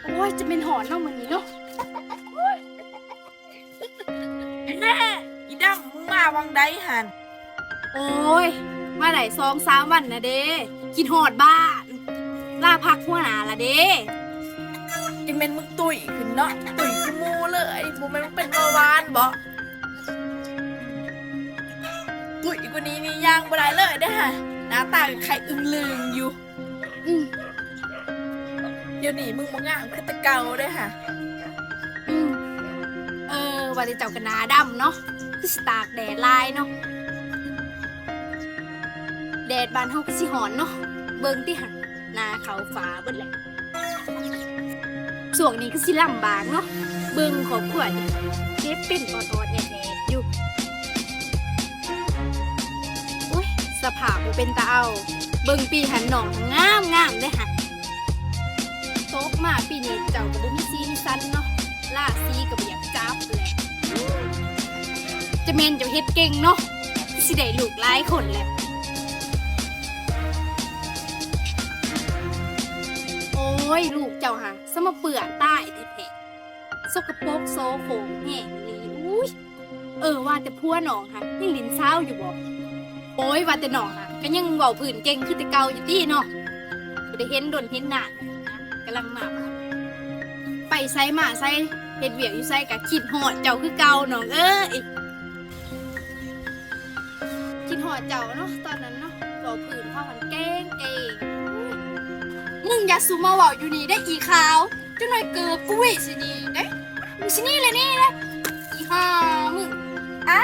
ໂອ້ຍ ຈະແມ່ນຮ້ອນເນາະມື້ນີ້ເນາະ. ແທ້ ອີດຳ ມຶງມາຫວ່າງໃດຫັ້ນ? ໂອ້ຍ ມາໄດ້ສອງສາມວັນນະເດ ຄິດຮອດບ້ານ ລາພັກຫົວໜ້າລະເດ. ຈັ່ງແມ່ນມຶງຕຸ້ຍຂຶ້ນເນາະ ຕຸ້ຍຄືໝູເລີຍ ບໍ່ແມ່ນມຶງເປັນເບົາຫວານບໍ? ຕຸ້ຍກວ່ານີ້ນີ້ຍ່າງບໍ່ໄດ້ເລີຍເດ້ຫະ ໜ້າຕາກໍໄຄອຶ່ງລຶ່ງຢູ່. ອືມ ດຽວນີ້ມຶງບໍ່ງາມຄືແຕ່ເກົ່າເດ້ຫະ. ອືມ ເອີ ວ່າແຕ່ເຈົ້າກໍໜ້າດຳເນາະ ຄືຊິຕາກແດດຫຼາຍເນາະ. ແດດບ້ານເຮົາຄືຊິຮ້ອນເນາະ ເບິ່ງຕິຫະ ໜ້າເຂົ້າຝາເບິດແຫຼະ. ຊ່ວງນີ້ຄືຊິລຳບາກເນາະ ເບິ່ງຄອບຄົວນີ້ ເຈັບເປັນອອດໆແອດໆຢູ່. ໂອ້ຍ ສະພາບບໍ່ເປັນຕາເອົາ ເບິ່ງປີຫັ້ນນ້ອງງາມໆເດ້ຫະ. ຕົກມາປີນີ້ເຈົ້າກໍບໍ່ມີສີມີສັນເນາະ ລາສີກໍບໍ່ຢາກຈັບແຫຼະ. ຈະແມ່ນເຈົ້າເຮັດເກັ່ງເນາະ ຊິໄດ້ລູກຫຼາຍຄົນແຫຼະ. ໂອ້ຍ ລູກເຈົ້າຫາ ສະມາເປື້ອນຕາຍແທ້ໆ ສົກກະປົກໂສໂຄກແຮງອີ່ຫຼີ. ອຸ້ຍ ເອີ ວ່າແຕ່ຜົວນ້ອງຫັ້ນຍັງຫຼິ້ນສາວຢູ່ບໍ? ໂອ້ຍ ວ່າແຕ່ນ້ອງຫັ້ນກໍຍັງເວົ້າພື້ນເກັ່ງຄືແຕ່ເກົ່າຢູ່ຕິເນາະ ບໍ່ໄດ້ເຫັນດົນເຫັນນານ. ກຳລັງມາ ໄປໃສມາໃສ ເຮັດວຽກຢູ່ໃສກໍຄິດຮອດເຈົ້າຄືເກົ່ານ້ອງເອີຍ. ຄິດຮອດເຈົ້າເນາະ ຕອນນັ້ນເນາະ ເວົ້າພື້ນເຮົາຫັ້ນເກັ່ງເອງ. ມຶງຢ່າສູ່ມາເວົ້າຢູ່ນີ້ເດ້ອີ່ຂາວ ຈັກໜ້ອຍເກີບກູຫວີຊິໜີເດ້. ຊິໜີແລ້ວ ໜີແລ້ວ ອີ່ຫ່າມຶງ. ອ້າ